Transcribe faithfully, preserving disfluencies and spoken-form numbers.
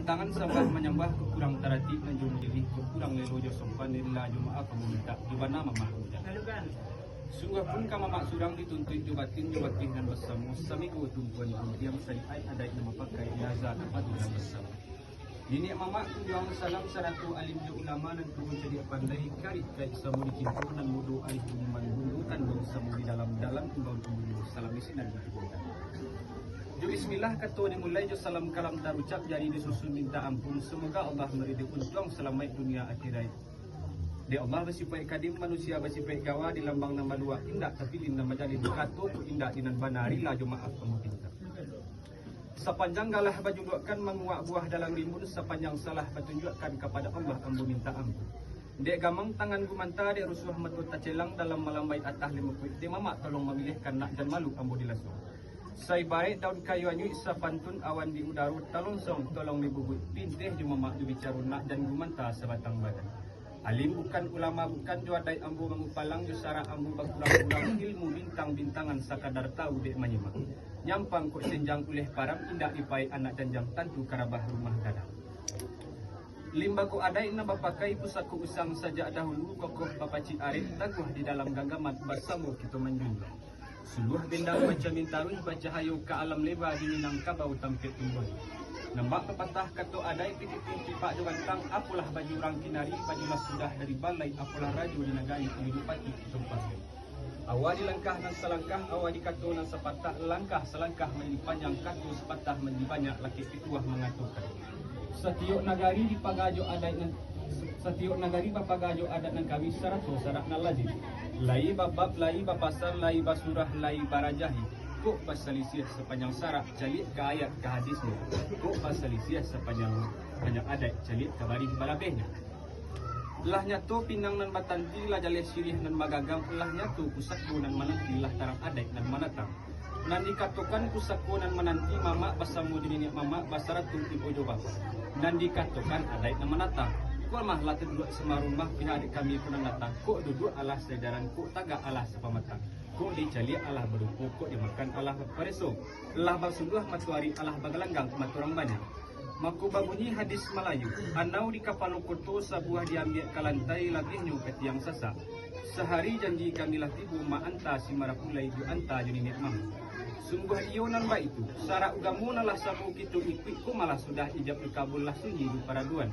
Tangan sambah manyambah, kok kurang taratik nan jo diri, kok kurang lelo jo sopan, rila jo maaf ambo mintak, jo bana mamak muda. Sungguahpun ka mamak surang dituntuik jo batin, jo batin nan basamo, samigo tumpuan guntiang, sariat adaik nan bapakai, laza tapadu nan basamo. Niniak mamak kunjuang salam, sarato alim jo ulama nan tuo cadiak pandai, karik kaik samo di kinto, nan mudo alih budiman, bundo tanduang samo di dalam, dalam imbau tumbuh, salam di sinan di tubuah. Jo bismillah kato dimulai, jo salam kalam tarucap, jari disusun minta ampun, samoga Allah mari diuntuang salamaik dunia akhirat. Dek Allah basipaik kadim, manusia basipaik gawa, di lambang nan baluak indak tapilin nan bajalin, kato tu indak di nan bana, rila jo maaf ambo pinta. Sapanjang galah bajuluakkan, manguak buah dalam rimbun, sapanjang salah batunjuakkan, kapado Allah ambo minta ampun. Dek gamang tangan gumanta, dek rusuah mato tacelang, dalam malambai atah limo kuik, dek mamak tolong mamilihkan, nak jan malu ambo dilasuang. Saibaraik daun kayu anyuik, sapantun awan di udaro, talonsong tolong dibubuik, pinteh jo mamak jo bicaro, nak jan gumanta sabatang badan. Alim bukan, ulama bukan, jo adaik ambo mangupalang, jo sarak ambo bakurang-kurang, ilmu bintang-bintangan, sakadar tahu dek manyimak. Nyampang kok senjang uleh param, indak dipaik anak janjang, tantu karabah rumah gadang. Limbago adaik nan bapakai, pusako usang sajak dahulu, kokoh bapacik arek, taguah di dalam ganggaman, basamo kito manjunjuang. Suluah bendang bacamin taruih, bacahayo ka alam leba, di Minangkabau tampek tumbuah. Nan bak papatah kato adaik, pitih tipak jo gantang, apolah baju urang kinari, bajulah sudah dari balai, apolah rajo di nagari, iyo jo patih di tumpang. Awa di langkah nan salangkah, awa di kato nan sapatah, langkah salangkah manjadi panjang, kato sapatah manjadi banyak, lakek pituah mangatokan. Satiok nagari dipaga jo adaik nan, satiok nagari bapaga jo adaik nan kawih, sarato sarak nan lazim. Lai babab, lai bapasal, lai basurah, lai barajahi. Kok basalisiah sapanjang sarak, caliak ka ayat ka hadisnyo. Kok basalisiah sapanjang, panjang adaik, caliak ka barih balabehnyo. Lah nyato pinang nan batanti, lah jaleh siriah nan bagagang, lah nyato pusako nan mananti, lah tarang adaik nan manatang. Nan dikatokan pusako nan mananti, mamak basamo jo niniak mamak, basarato ibo jo bapak. Nan dikatokan adaik nan manatang. Kok mah lah taduduak samarumah, pihak dek kami pun nan datang. Kok duduak alah sajaran, kok tagak alah sapamatang. Kok dicaliak alah barupo, kok dimakan alah bapareso. Lah basuluah matoari, alah bagalanggang mato urang banyak. Mako babunyi hadis Malayu, anau di kapalo koto, sabuah diambiak ka lantai, labiahnyo ka tiang sasak. Sahari janji kami lah tibo, maanta si marapulai jo anta jo niniak mamak. Sungguah iyo nan baitu, sarak ugamo nan lah samo kito ikuik, ko malah sudah ijab jo kabul, lah sunyi jo paraduan.